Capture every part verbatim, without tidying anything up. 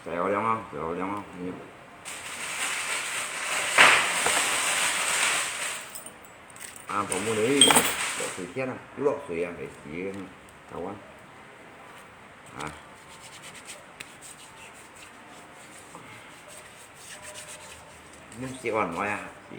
漂亮啊，漂亮啊！嗯。啊，泡沫呢？落水天啊，又落水啊，还行，好啊。啊。你洗碗没呀？洗。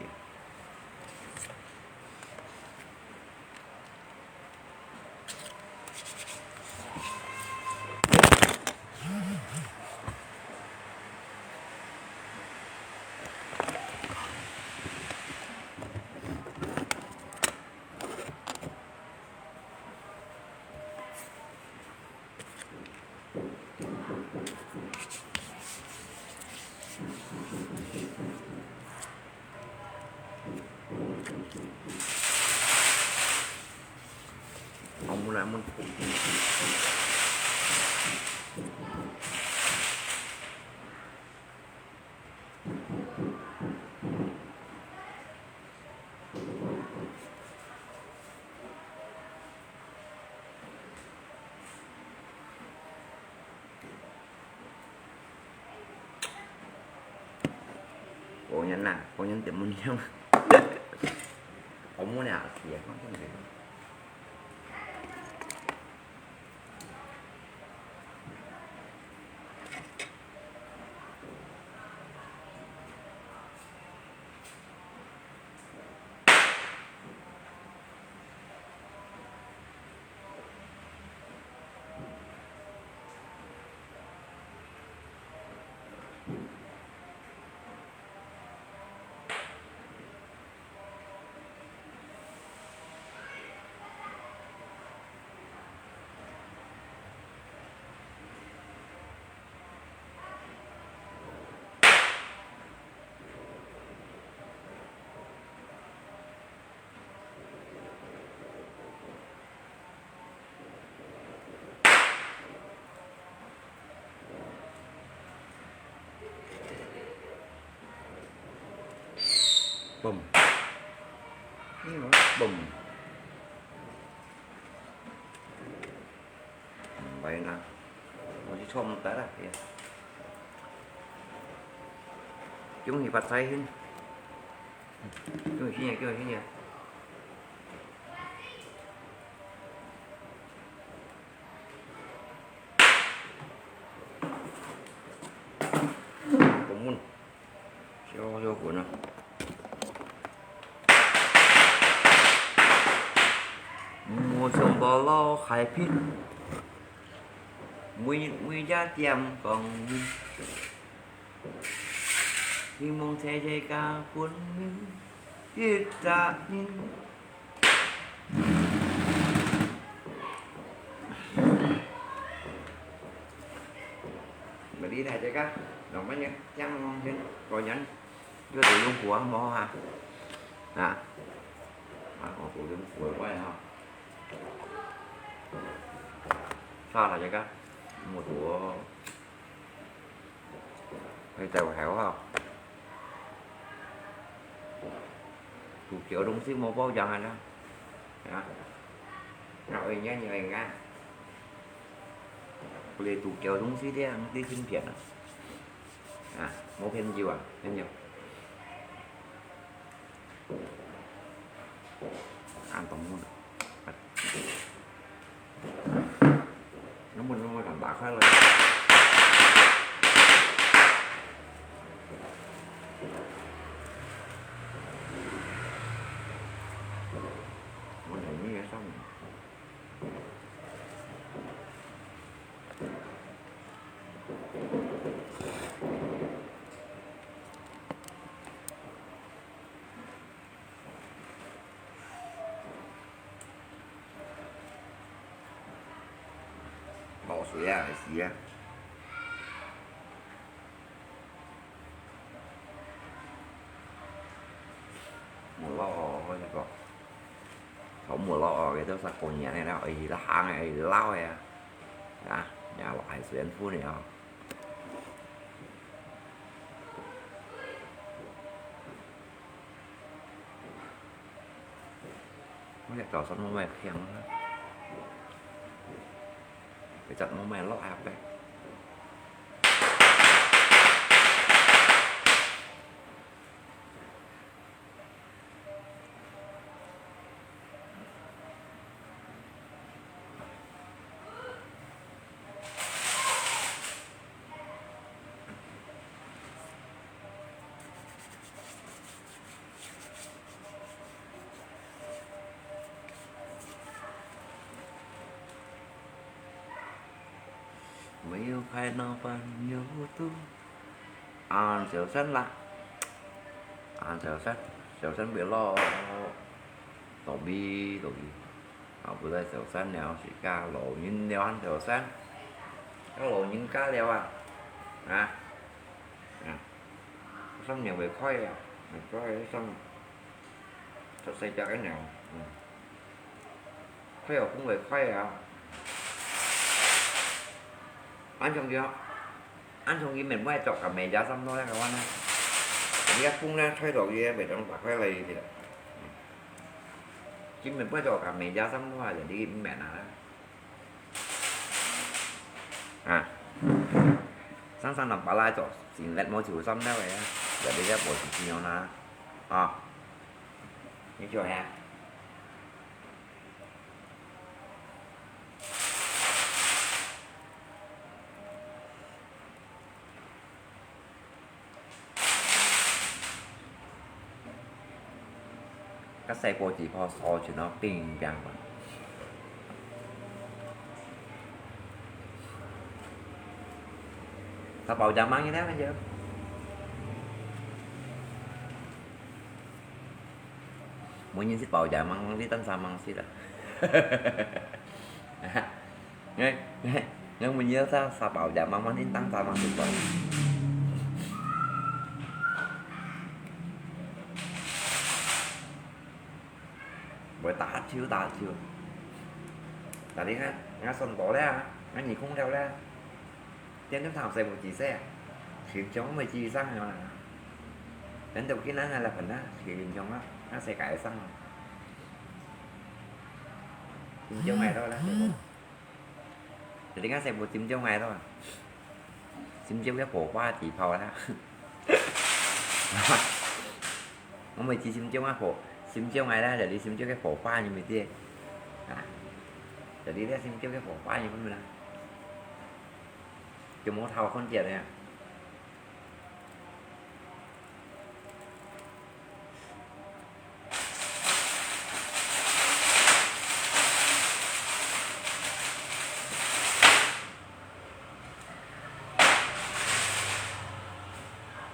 好，我们来，我们。 Pô nhân à, pô nhân tiệm môn nhân. Có mua nè, thì không có gì. Bùm. Bùm. Vậy nè. Ôi, chứ không tái là kìa. Chúng thì bật tay hin. Chúng thì nhẹ, chúng thì nhẹ. Cũng muốn. Cho, cho cuốn nào. Mùa xuân bò lò khai phít. Mùi, mùi giá tiêm còn. Hy vọng thế giới cả cuốn mình. Tiết ra nhìn. Mà đi này chơi cá, lòng bánh nhá, chăng ngon chứ, coi nhắn. Chưa đủ dùng của mò hả? Hả? Mà có đủ dùng của quá hả? Sao là chơi cá? Một của Hơi tèo héo hả? Tủ kéo đông xí mua bao giờ hả đó? Hả? Nó ơi nhá, như ơi ngá. Lê tủ kéo đông xí thế, không tí phim phiền à? À, mua phim gì à? Phim nhiều. An toàn mua. Nó mua, nó mua làm bạc hết rồi. Mua này mới xong. 水啊，係啊。無落哦，我這個，頭無落哦，佢都十過年个了，哎，都行个，哎，老个啊，啊，也落係水煙霧了哦。 我這早上都沒有聽啊，佢隻都沒有落下來。 沒有開老闆有毒。啊，小生啦，啊，小生，小生別落，倒閉，倒閉。啊，不再小生了，自家老人了還小生，要老人家了啊，啊，啊，生命會快啊，會快，生，出世隻个了，嗯。 快有風會快啊。恁樣樣，恁樣佢面會著个美甲衫咯，那個話呢？你个風呢，吹到佢，袂當打開來个。佢面會著个美甲衫咯，就你面啊。啊，生生摎巴拉做，成日無就衫了个啊，就你个無就樣啦，啊，你做咩？ 該細個時候燒錢哦，冰冰个。佢包隻麼个呢？無人識包隻麼个，你等下麼个識啦。 𠊎，𠊎，𠊎問你，沙，沙包仔，慢慢你當沙包就包。會打手，打手。但係𠊎，𠊎算到了啊，𠊎耳空了了。點點頭洗無幾洗啊，天將會幾生啊？等到今日還來噴啊，天將啊，那世界生啊。 尖椒艾到啦，你看細部尖椒艾到啊？尖椒个火花幾炮啦？我每次尖椒啊火，尖椒艾啦，就係尖椒个火花，你毋知？啊，就係這尖椒个火花，你分明啦。就無頭看見了呀。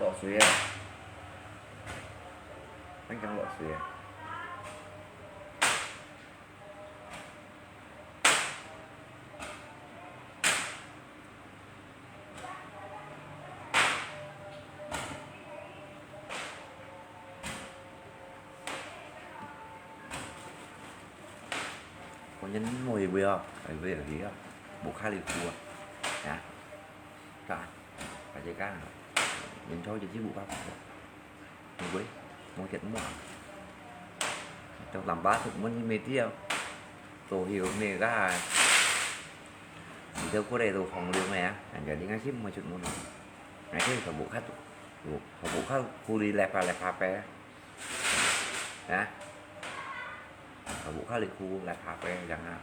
落水啊！剛剛落水啊！ 反正無一位啊，一位而已啊，無卡里夫啊，啊，cả, cả cái cả, mình thôi chứ chứ bụi bắp. Ui, mau chết mua. Trong tầm bát thực muốn như mê tiêu. Tổ hiểu mê gà. Thì tôi có đầy đủ phòng được này á. Anh giờ đi ngay ship mua chút mua này. Ngay thế phải bộ khác, bộ, phải bộ khác khu đi lẹ pha lẹ pha pe. Hả? Phải bộ khác đi khu lẹ pha pe chẳng hạn.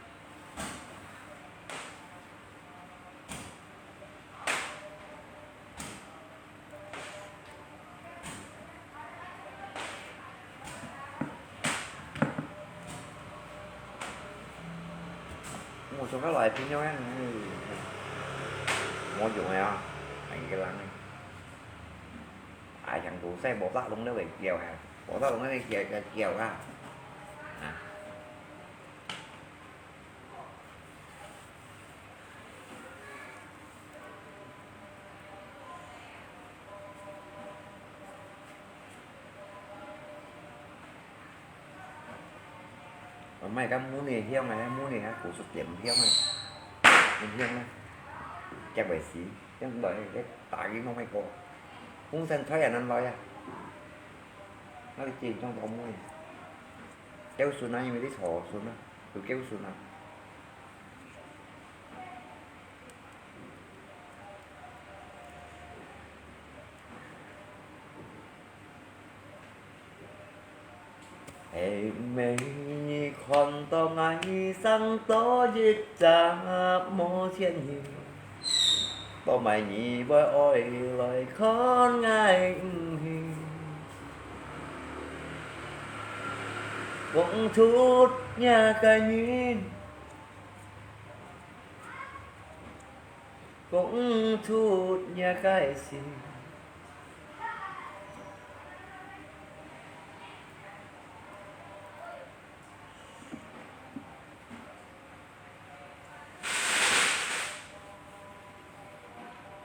我從該來朋友呢，嗯，無用个啊，還一個人呢。哎，像都在無大弄了个叫啊，無大弄了个叫，叫，叫啊。啊。毋係，該燜个香啊，該燜个啊，古早點香啊，點香啊，夾个死，點來，該打佢弄个過，風扇吹啊，恁來啊，該你見裝到燜个，夠筍啊，因為你坐筍啊，有夠筍啊。 係毋係你看到𠊎生到一隻無錢人，到尾你會愛來看𠊎毋起？講出若个人， 講出若个心。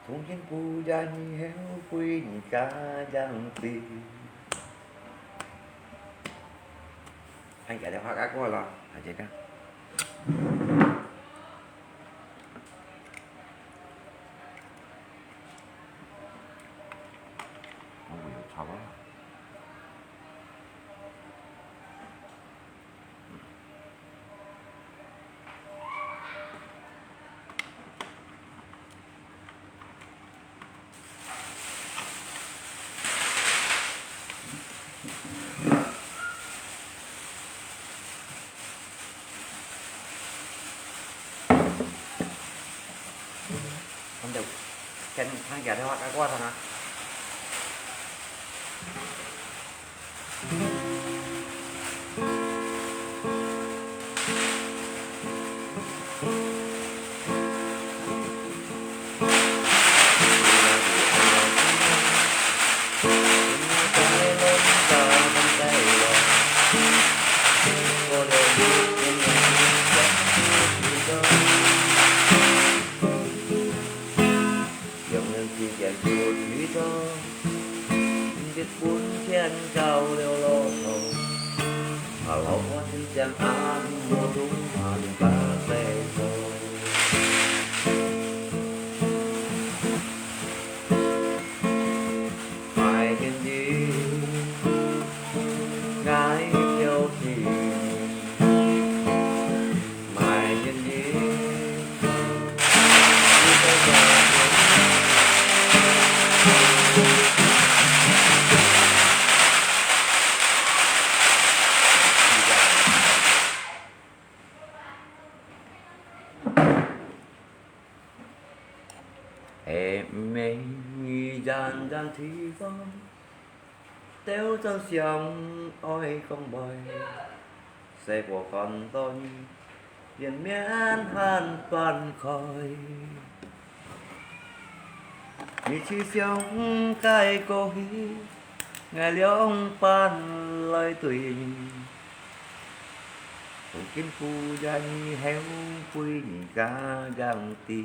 從今不要你後悔，你家樣子。哎，打電話給我了，大姐。 我有吵啊。係毋係你遠遠地方，兜轉想愛講話，細過看到你，連綿還放開。你去想該過去， 𠊎兩半來對你，從今不要你後悔，你家樣子。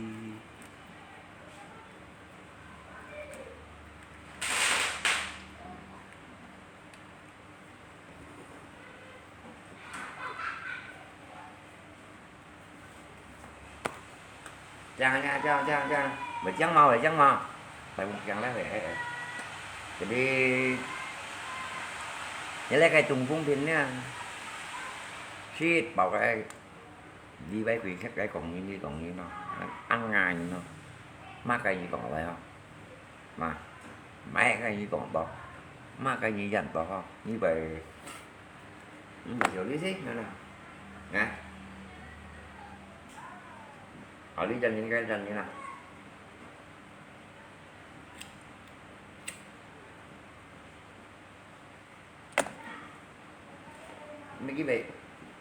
這樣，這樣，這樣，這樣，這樣，會這樣嗎？會這樣嗎？會，會這樣咧，會，會，會。Jadi，你來該東風品呢，食飽个，你會歸食个講你，你講你咯，恁樣咯，麼个你講來哦。 嘛，麼个你講到，麼个你演到吼，你會，你會有理性，係啦，啊？好，你演你，該演你啦。 你這邊，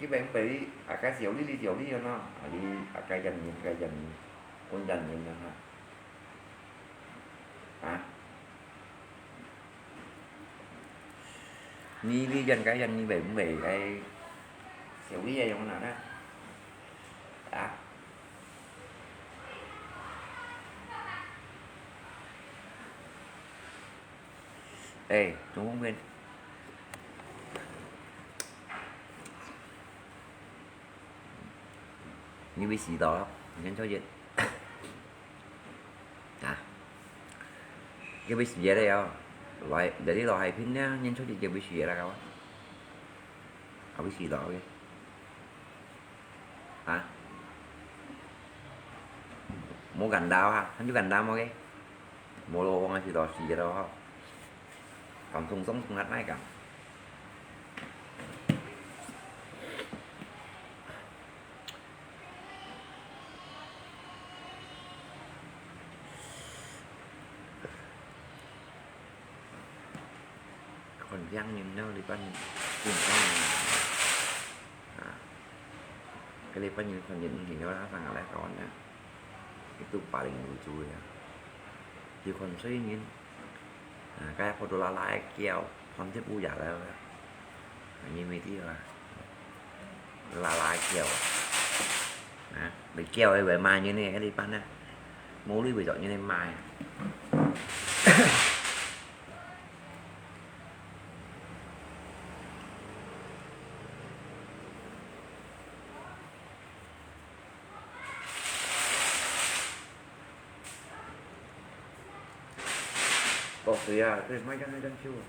這邊毋係你啊，該小麗，你小麗啊喏，啊，你啊，該人，該人，本人人啊哈。啊？你，你人，該人，你會毋會該小麗啊，用哪呢？啊？ 哎，中文。你會死到咯，年初一。啊，你會死个了哦。來，這裡老海平呢，年初一就會死个啦，搞啊。啊，會死到个。啊？無簡單啊，還有簡單無个？無咯，我係到死个咯吼。講鬆鬆鬆啊，哪講？ 看靚人咯，這班人，這班人啊，啊，該這班人看人毋起了啦，上下來搞呢，佢都八零後做个啊，佢看衰人，啊，該好多拉拉个叫，看這烏鴉了，你沒地方啊。 拉拉叫啊。啊，你叫个會罵人呢，該地方呢，無你會做人个罵啊。到時啊，對，買張，買張手啊。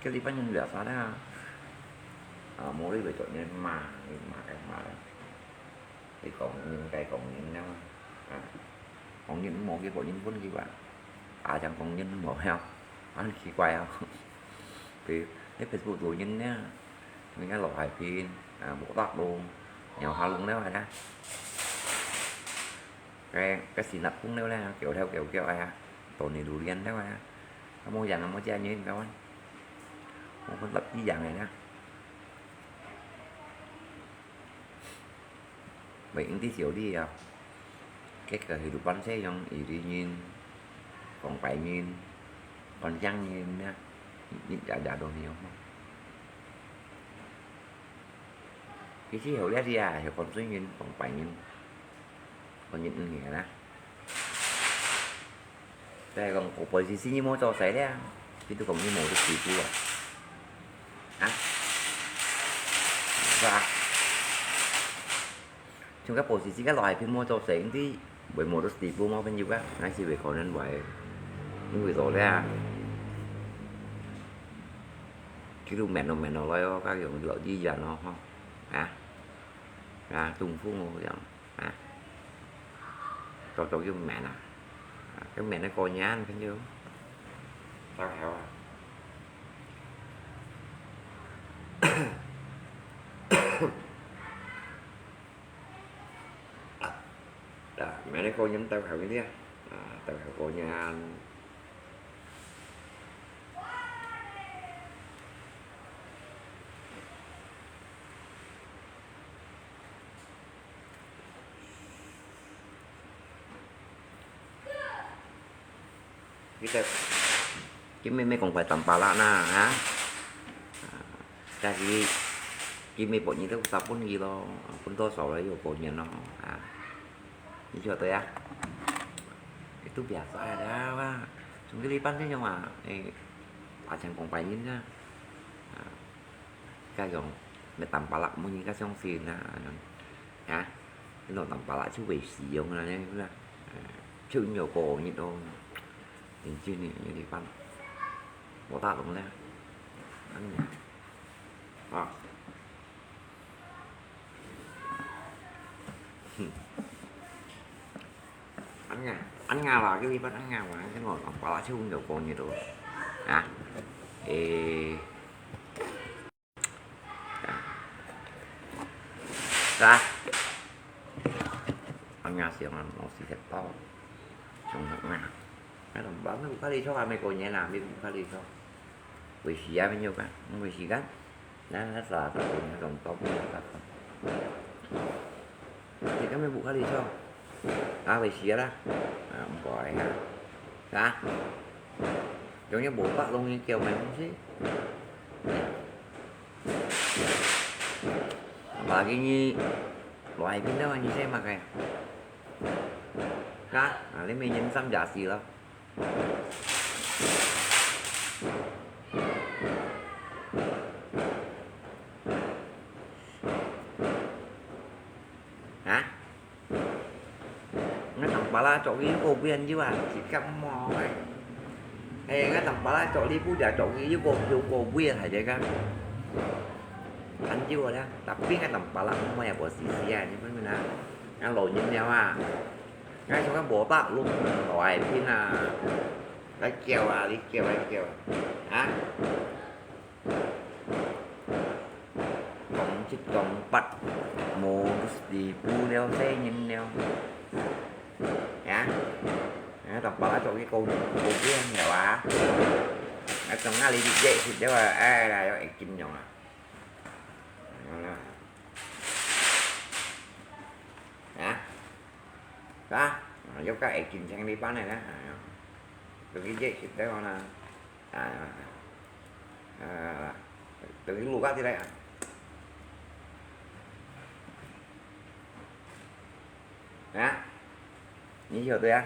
該地方人biasa啦。啊，無你會做人罵，你罵該罵啦。你講人該講人啊嘛。啊，講人毋好，佢講人分佢吧。啊，正講人毋好呀，很奇怪啊。佢，你Facebook做人呢，你看老海平，啊，無打龍，鳥下龍了啊。該，該新加坡了呢，叫跳叫叫啊，到你榴蓮了啊。 啊，無樣啊，無這樣，你看，無分別一樣个呢。毋應該少啲啊。結果係老闆這樣，有啲人，講白人，講洋人呢，一隻隻都係樣。其實好了啲啊，係講中人，講白人，講人毋係啦。 就係講，oposisi你無做事咧，佢都講你無得事做啊。啊？係吧？像該oposisi个來，佢無做事，佢會無得事做，無朋友啊，還係會可能會，因為做咧，佢都面都面落來哦，該用落地人咯，吼，啊？啊，政府無樣。 啊，做做又面啊，啊，又面个過年，朋友。大家好啊。啊，面个過年，大家好个，啊，大家過年。 佢就，佢妹妹講佢Tampalak nah，哈？啊，但係佢妹妹你都十分佢咯，分多少了又過年咯，啊？你曉得啊？Itu biasa ada啊，從佢哋班這樣啊，誒，阿強講白人啊，啊。 該種，你Tampalak，無人較相信啊，啊，你講Tampalak就會死用啦，你啦，就有過日哦，認真个，有地方，無打攏咧，恁樣，啊，哼。 Ăn nga, ăn nga lah, cái gì bắt ăn nga mà, cái ngọn ngọc bá lá chung kiểu con như đó. Hả? Ê. Hả? Ra. Ăn nga siang ăn nó xì thịt to. Chung ngọc nga. Cái đồng bá mấy bukha đi cho, à, mấy cô nhé nào, mấy bukha đi cho. Buổi chiều với nhau cả, buổi chiều cả. Nah, sa ako, nagkantop na sa ako. Hindi kami buka dito. Ah, may siya la. Ah, ang buhay ha. Ha? Yung niya buka, long yung kiyaw may mong si. Bagi ni, buhay pin naman ni siya makaya. Ha? Alam mo yun, sam jasi la. 啊？𠊎當巴拉著佢又過變又啊，自家摸哎。哎，𠊎當巴拉著你不了，著佢又過又過變，還這个，很久了，tapi𠊎當巴拉摸也無死死啊，你問問啊，𠊎老人了啊，𠊎從該無大路來拼啊，來叫啊，你叫來叫啊，啊？ 講七講八，無事不了，細人了。呀，啊，當巴拉著佢高高興了啊！啊，當下你直接食了啊，哎呀，又會緊張啊！啊，啊，又該會緊張你班个啦，著佢直接食了啦。 啊，啊，等於錄下起來啊。啊，你曉得啊？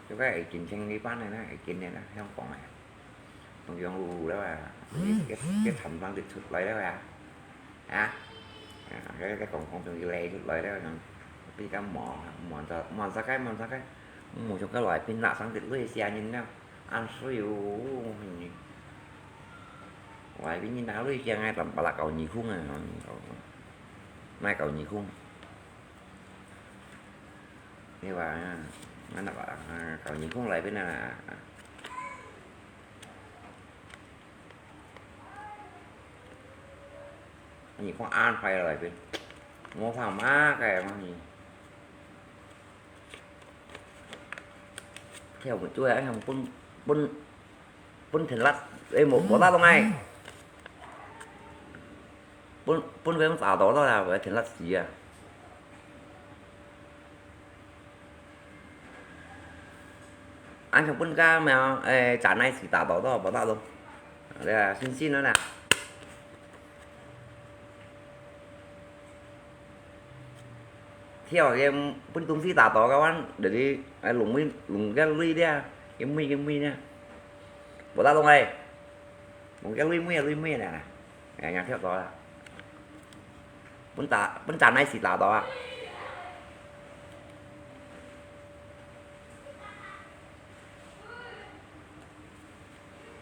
這个會緊張一般个啦，會緊个啦，香港个。同樣錄了啊，佢佢佢產生就出來了啊。啊，啊，佢佢講講就佢來出來了，比較忙，忙着忙着个忙着个，無像个來賓啦，上得累死人了。 恁衰哦，外邊人拿鐳鏡啊，當巴拉搞耳空啊，買搞耳空。你話啊，恁樣啊，搞耳空來邊啊？耳空安排來邊，我怕嘛个東西。 跳舞做啊，分分分田辣，誒，無無打動哎。分分佢打到到啦，分田辣死啊！俺想分个咩？誒，站來死打到到，無打動。對啊，信心了啦。 跳个分東西打到个話，就是哎弄个弄个累了，个妹个妹呢，無打動哎，弄个累妹啊累妹呢，哎呀跳到了，分打分站来死打到啊。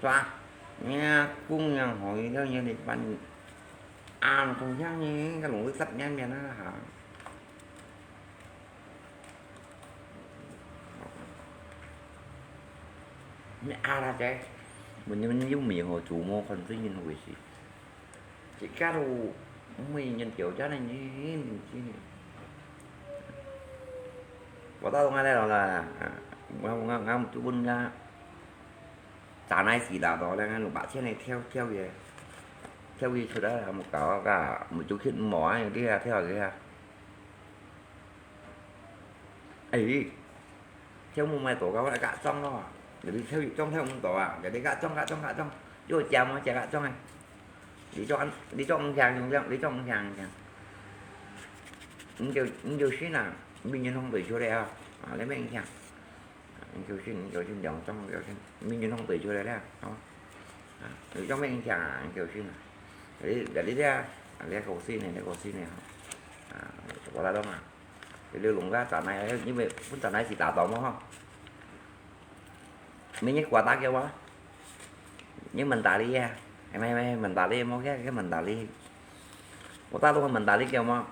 是吧？你看，姑娘好一个人的班，啊，同样呢，个龙会十年面啊哈。你啊啦姐，问你们有没有做么看最近回事？ 自家都毋會認得真个呢，明星呢。我到講恁樣啦，我我我都分个，站來死啦，到了，六百千个跳跳个，跳个出來，無搞个，無就去無啊，有啲啊跳个啊。 哎，跳舞買到个話，假裝咯，你跳一種跳毋到啊，你假裝假裝假裝，又假嘛假假裝哎。你裝你裝毋像，你裝毋像，你就你就信啊，名人堂對出來啊，啊，你免驚，你就信你就信兩種，你就信名人堂對出來了，好。 啊，有種面向啊，你就信啊。你你這，你个高興呢，你高興呢吼。啊，我來講啊，你弄个站來，因為本站來是打到嘛吼。明日掛打叫我，你問打你啊，係咪係咪問打你，莫个个問打你。我打到問打你叫我。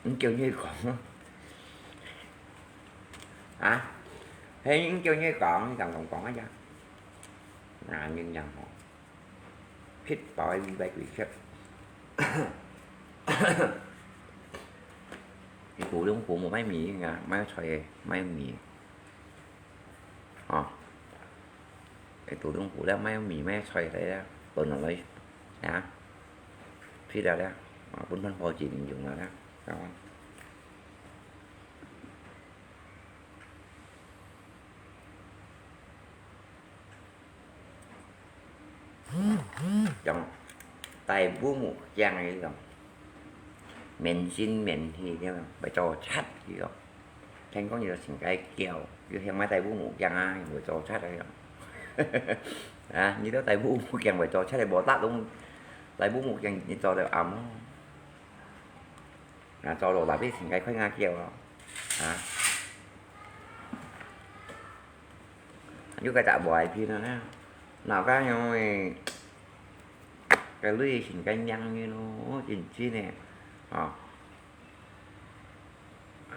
你叫你講啊？啊？係，你叫你講，你同同講啊呀？啊，你講吼，ผิดไปมีใบกุยเช็ด 你普通普通賣米啊，賣菜个，賣米。 哦，哎，都用布料賣米賣菜个呀，都拿來啊，去了了，啊，分分好几年用了了，然后。 像戴布目鏡个這種，免身免氣个，會做賊个哦。聽講有成个叫，有向買戴布目鏡啊，會做賊个哦。啊，你都戴布目鏡會做賊个，無打攏戴布目鏡，你做得暗哦。啊，做老大个先該開牙口咯，啊，又該隻外片啊，哪个樣个，該類型个樣个咯，真正个，啊，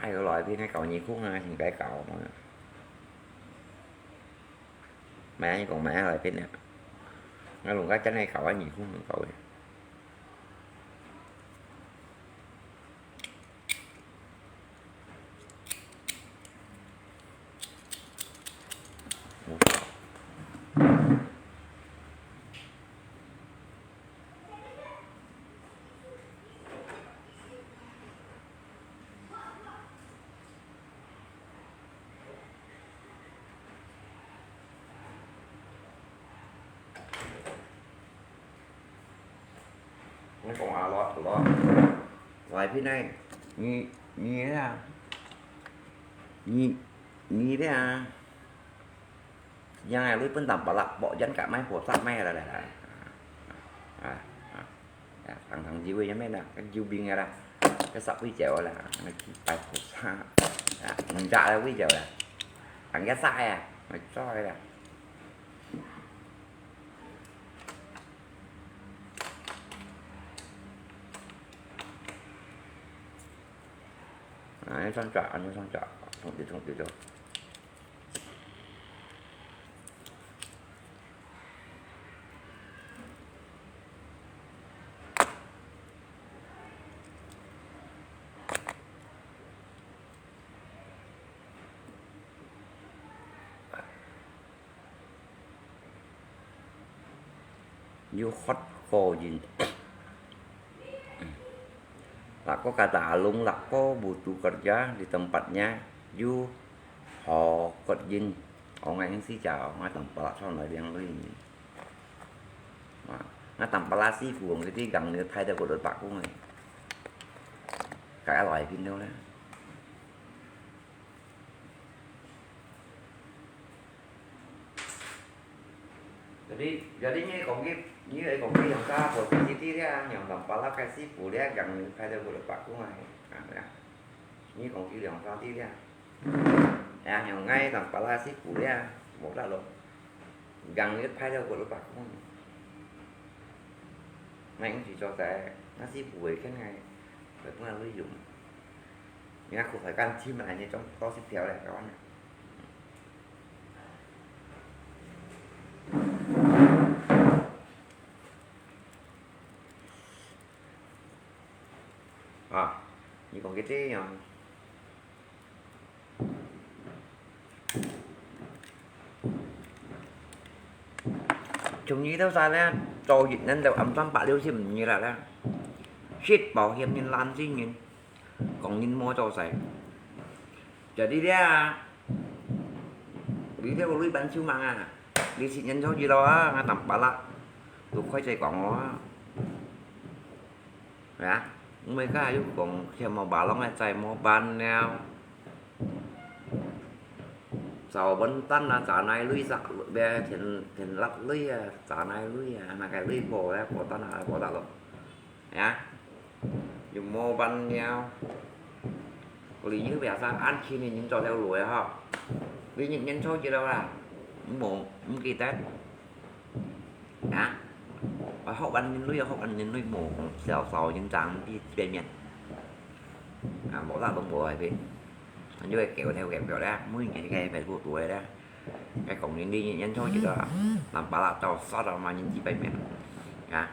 還有來片个搞耳空啊，先該搞嘛。 買啊，你講買啊，來變了。𠊎弄个真係搞啊，二空搞个。你講啊，落落，外邊呢？你你啊，你你啊，yang ai lui pun tampalak pok jan ka mai posak mai la la la. Ah, ah. Ya, thang thang jiu ya mai la, ka jiu bing ya la, ka sak wi jiu la, na ki pai posak. Ya, ngun ja la wi jiu la, ang ya sak ya, mai choi la. Nah, ini sangcak, anu sangcak, tungki tungki tu. 有發火人。Lako kata alung lako butuh kerja di tempatnya, you ho kot yin. Orang yang si jauh, ngatang palak son lai biang lui. Ngatang palak si fuang jadi gang ni thai dah kot bak kung ai. Kaya lai pin tu lah. Jadi, jadi你講个，你係講个用家伙自己知咧，用同巴拉个師傅咧，人派到過來白宮啊，啊，你講佢兩家知咧，啊，用𠊎同巴拉師傅咧，無得咯，人你派到過來白宮。𠊎用時做在，那師傅會跟𠊎，會分𠊎用。你看苦海乾淨嘛，你種多是漂亮个。 啊，你講个這樣。從你到啥呢？做一年到暗算百六十五日啦，食保險人、爛死人。 講人無做事。Jadi dia，你這個女班手忙啊，你十年做一路啊，𠊎當巴拉，都開始講我啊。係啊，我每個又講，全部巴郎个債無辦了。找文旦啊，找哪類啊，別田田落類啊，找哪類啊，那個類波咧，波旦啊，波旦咯。 Ya, yuk mo ban niao. Kuli ñu biasa an kini ñu cho theo lối ha. Vì những nhân số gì đâu là, mo, mo kỳ tết. Ya. Và hậu ban nhân lui, hậu ban nhân lui mo, xào xào nhân tráng đi về miền. À, mo là đồng bộ hay vì. Anhជួយ kéo theo kéo kéo đã, mỗi ngày cái phải vô tuổi đã. Cái cổng nhìn đi nhìn nhân số chỉ đó, làm bà là tàu sót đó mà nhìn chỉ phải mẹ. À,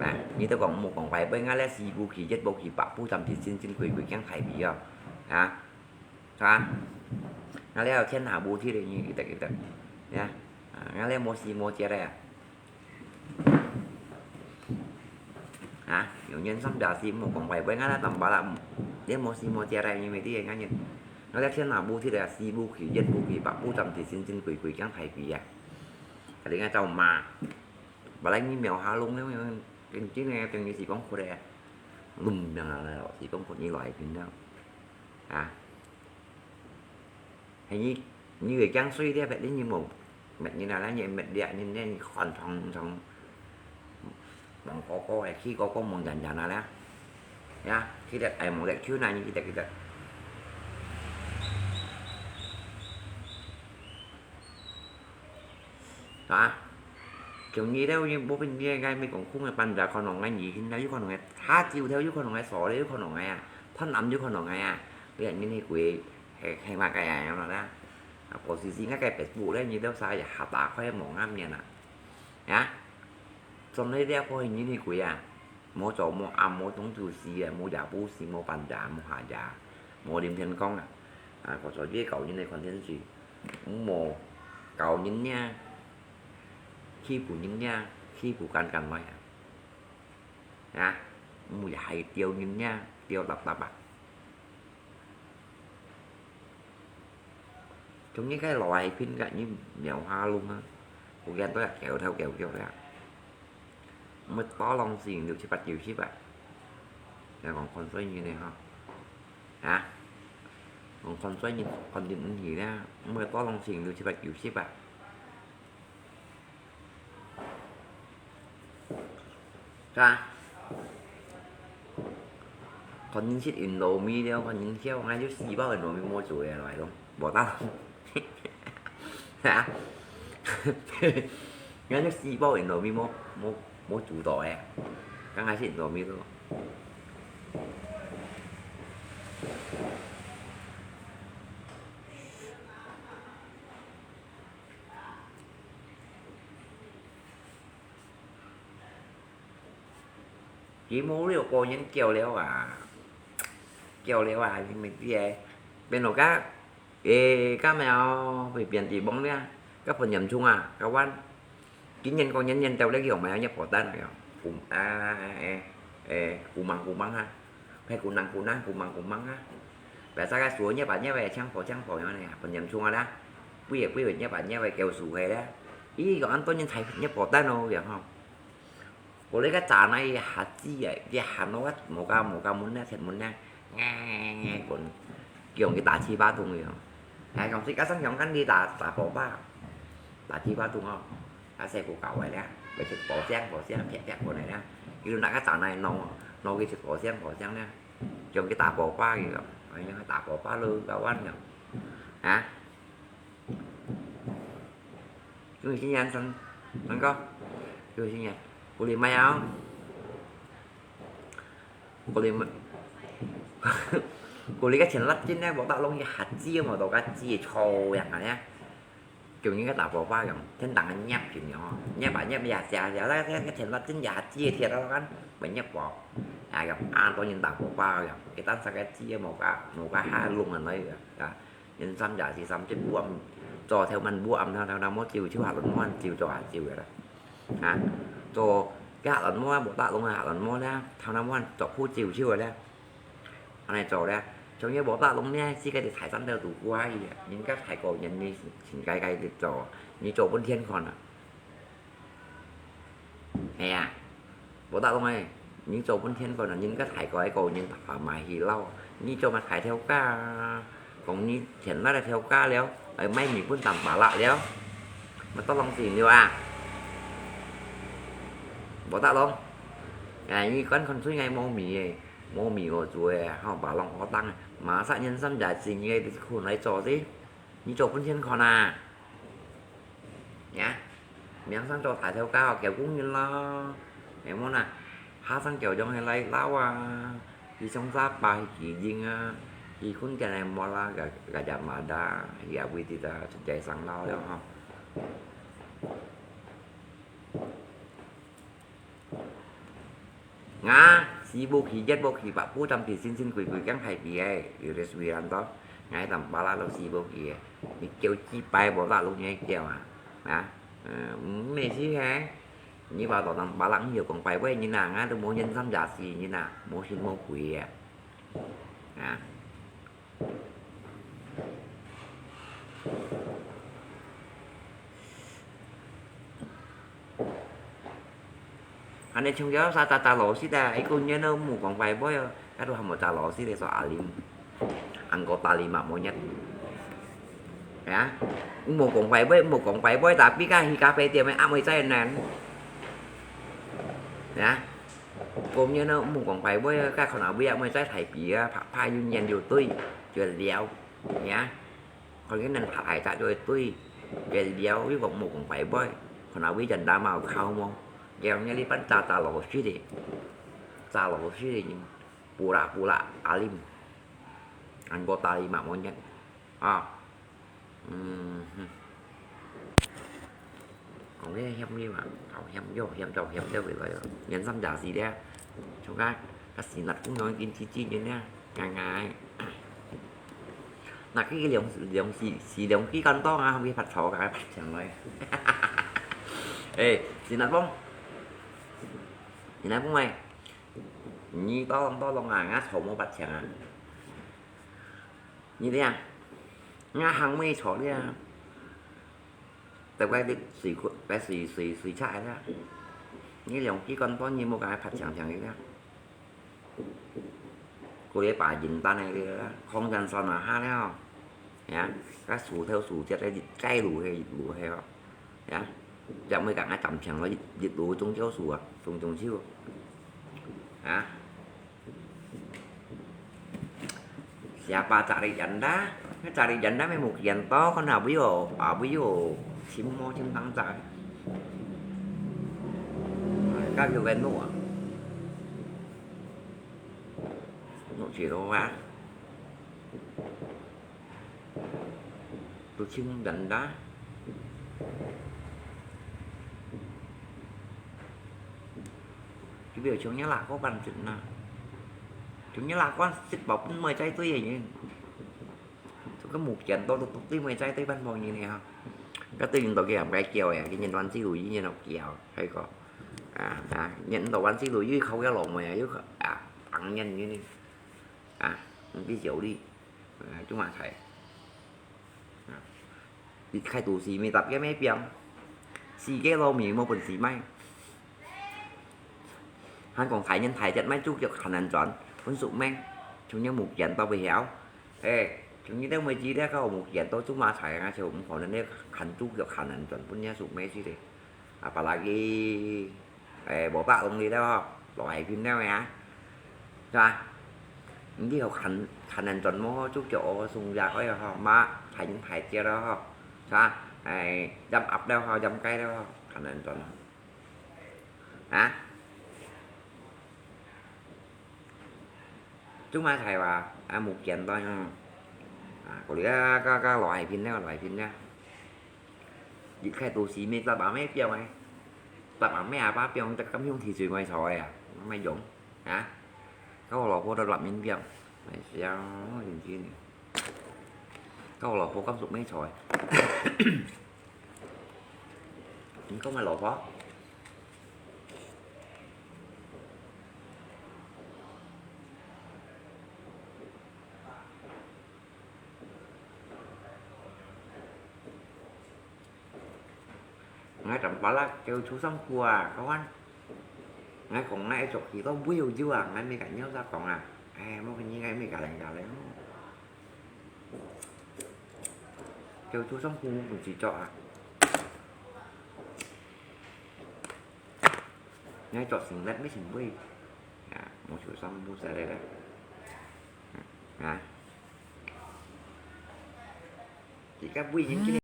nè, như tôi còn một còn phải với ngã lẽ si bu kỳ giết bu kỳ bạc bu tầm thì xin xin quỷ quỷ kén thầy bị à. À, à, ngã lẽ thiên hạ bu thì đấy như cái tật cái tật. Nha. À, ngã lẽ mua si mua chia đây à. Hả? Nhiều nhân sắm đà si một còn phải với ngã lẽ tầm bà là để mua si mua chia đây như mày đi ngã nhìn. Ngã lẽ thiên hạ bu thì đấy à, si bu kỳ giết bu kỳ bạc bu tầm thì xin xin quỷ quỷ kén thầy bị à. Cái đấy ngã tàu mà. Bà lấy như mèo há lông đấy, cái chứ này, cái như si bóng khô đấy. Lùm nè, si bóng khô như loại bình đâu. À. Hay như, như người Giang Suy thế, vậy đấy như một, mệt như nào đó, như mệt địa, như, như khòn thòng, thòng, bằng có cô này, khi có cô mong dần dần nào đó. 呀，記得，哎，無得救哪，你記得，記得。啊？今日了，又無變个，該美國空个半打可能个，二天了，有可能个，下晝頭有可能个，所以有可能个啊，貪婪有可能个啊，你看你那鬼，嘿，嘿嘛个啊，樣了啦。啊，posisi个Facebook咧，你都啥也下打開無啱面啊。啊？總係了過你那鬼啊，無早無暗，無中晝時啊，無夜晡時，無半夜，無下夜，無臨天光啊。啊，我做這搞人个content，無搞人呀，欺負人呀，欺負干干來啊。啊，無也係丟人呀，丟垃圾啊。 中意个老愛拼个，你秒下弄啊！我見到也叫頭叫腳了。乜多浪四六七八九十啊！你講看衰人呢哈？啊？講看衰人，看你毋起啦！乜多浪四六七八九十啊！ 是吧？看人食Indomie了，看人笑，𠊎就四包Indomie無做个來咯，無得。是吧？𠊎就四包Indomie無，無，無做到个，剛開始Indomie咯。 佢無了，過年叫了啊，叫了啊，你毋知欸，變到个，欸，該苗會變地方了，該分嚴重啊，該灣，今年過年年到了，佢用咩入保單啊，有，嗯，啊，欸，欸，古芒古芒哈。 係古囊古囊，古芒古芒啊。Biasa个樹葉啊葉个，青婆青婆樣呢，分嚴重啊啦。飛个飛个，葉啊葉个，叫樹个啦。咦，有恁多人才葉保單哦，樣吼。我這个早那一下子啊，一下我無加無加門呢，鐵門呢，nghe nghe nghe，滾，叫佢打七八通个。哎，講這个上香港你打打寶寶，打七八通哦。 啊，細个搞个咧，佢就啵聲啵聲，啪啪過來咧，佢就拿个炸奶弄，弄佢就啵聲啵聲咧，叫佢打寶寶个，哎呀，打寶寶咯，搞完了，啊？恭喜新年，三，三哥，恭喜新年，鼓勵買啊！鼓勵買，鼓勵个錢落進咧，無得弄一下子，無到个子，臭樣啊咧。 叫人个打寶寶樣，天當个捏緊个吼，捏啊捏啊，下下下，該該該田落真下子个田落kan，會捏寶，啊樣啊，當然打寶寶樣，佢當時个子个無加無加下弄个來个，啊，人三下四三隻半，做頭慢半暗，頭頭頭無照照下輪半照做下照个啦，啊，做該下輪半無打弄个下輪半啦，頭那半做好照照个啦。 恁呢做咧，像這無打弄呢，自家就大山頭度過去啊，人家大過人，你盡該該就做，你做分天看啊。係啊，無打弄誒，你做分天看啊，人家大過个人大買起樓，你做麼大頭家啊？講你田來个頭家了，愛賣米粉當巴拉了，乜多東西了啊？無打弄，誒，你看看最近無米誒。 無米好做誒，好把弄好當誒，馬上人三下子你个苦來做事，你做分天看啊？呀，名聲做大頭家，叫工人咯，係無啦？下生叫樣係來撈啊，去上沙巴去經營啊，去困緊係無啦，个个也嘛得，也會得啊，出街上撈了吼。 Nga, sibuk hijat bok hibak putam ti sinsin kui kui kang hai pi ai, iris wiran to. Ngai tam pala lo sibuk ie. Mi kêu chi pai bo ta lu nhai kêu à. Hả? Ờ, mẹ xí hả? Như bà tỏ tam pala không hiểu còn pai quay như nào, nga tôi muốn nhân dân giả gì như nào, muốn xin mua quỷ à. Hả? Ane chung yo sa ta ta lo si ta, iko nyo no mu kong pai boy, kado hamo ta lo si de so alim. Anggota lima monyet. Ya, mu kong pai boy, mu kong pai boy, tapi kan hi kafe dia mai amoi cai nan. Ya. 過年呢，莫講拜拜啊，該看下尾啊，莫再大比啊，拍拍又年又對，就了，呀。看見人大大隻就對，就了，又講莫講拜拜，看下尾人打貓靠無，了，你哩扮炸炸老鼠的，炸老鼠的人，布拉布拉阿林，安過打你嘛無人啊。 嗯哼。講起鹹味嘛，好鹹，又鹹又鹹，又味道喲。原上假死咧，從該，該死那公樣已經直直个咧，硬硬个。那個兩，兩死，死兩支竿刀啊，會發臭，該發青來。誒，死那公，死那公誒，你刀刀龍啊，俺臭無發青啊。 你這樣，𠊎行尾坐這樣，在外頭水庫，在水，水，水車這樣，你兩支竿斷，你莫講還拍青青个這樣。過來把人擔个這樣，空間算啊下了，呀，該樹頭樹節个街路个路个哦，呀，這樣會講啊，暫停了，一路中少樹啊，中中少，啊。 Siapa cari janda? Cari janda memang mungkin to, kan abu yo, abu yo, semua tentang cari. Kau juga nu ah. Nu siro ah. Tôi xin đánh đá. Chỉ biểu chúng nhớ là có bằng chứng nè. Chúng nhớ là có xích bảo pun mời cháy tôi vậy. Tôi có một kiện tôi tôi tôi mời cháy tôi ban bao nhiêu nè ha. Cái tôi nhìn tàu kia cái kiểu à, cái nhìn toán xí lùi nhìn nó kiểu hay có. À, à, nhìn tàu toán xí lùi dưới khâu cái lồng mày dưới à, ăn nhanh như này. À, ví dụ đi. À, chúng mà thầy. 一開都市，每搭个咩病，四界路尾無本事賣。還講大人大隻賣豬腳還難賺，本屬咩？從有目前到尾曉。誒，從你兜位置咧，到目前到豬麻菜啊，就毋可能咧，還豬腳還難賺，本也屬咩事咧。Apalagi 誒，無百零里了吼，老海平了呀，是吧？你有看，看人轉無？就叫我送下去吼，嘛，還，還接了吼，是吧？誒，飲鴨了吼，飲雞了吼，看人轉吼。啊？ 中華菜話，啊，目前都用，啊，嗰啲啊，个，个老海平了，老海平了。一開都市咩，十萬咩標誒，十萬咩阿爸標，得咁用提水外炒誒啊，乜用，啊？个我老婆都立面標，哎呀，真係，个我老婆咁熟咩菜。 你講个老婆？𠊎正巴拉叫出上課啊，kawan。𠊎講𠊎著幾多杯有酒啊，𠊎咪敢nhau再講啊。哎，莫跟你𠊎咪加零加零。 就做上父母本事做啊。你做成日乜成會啊，我就上父母勢力啦。啊，而家會人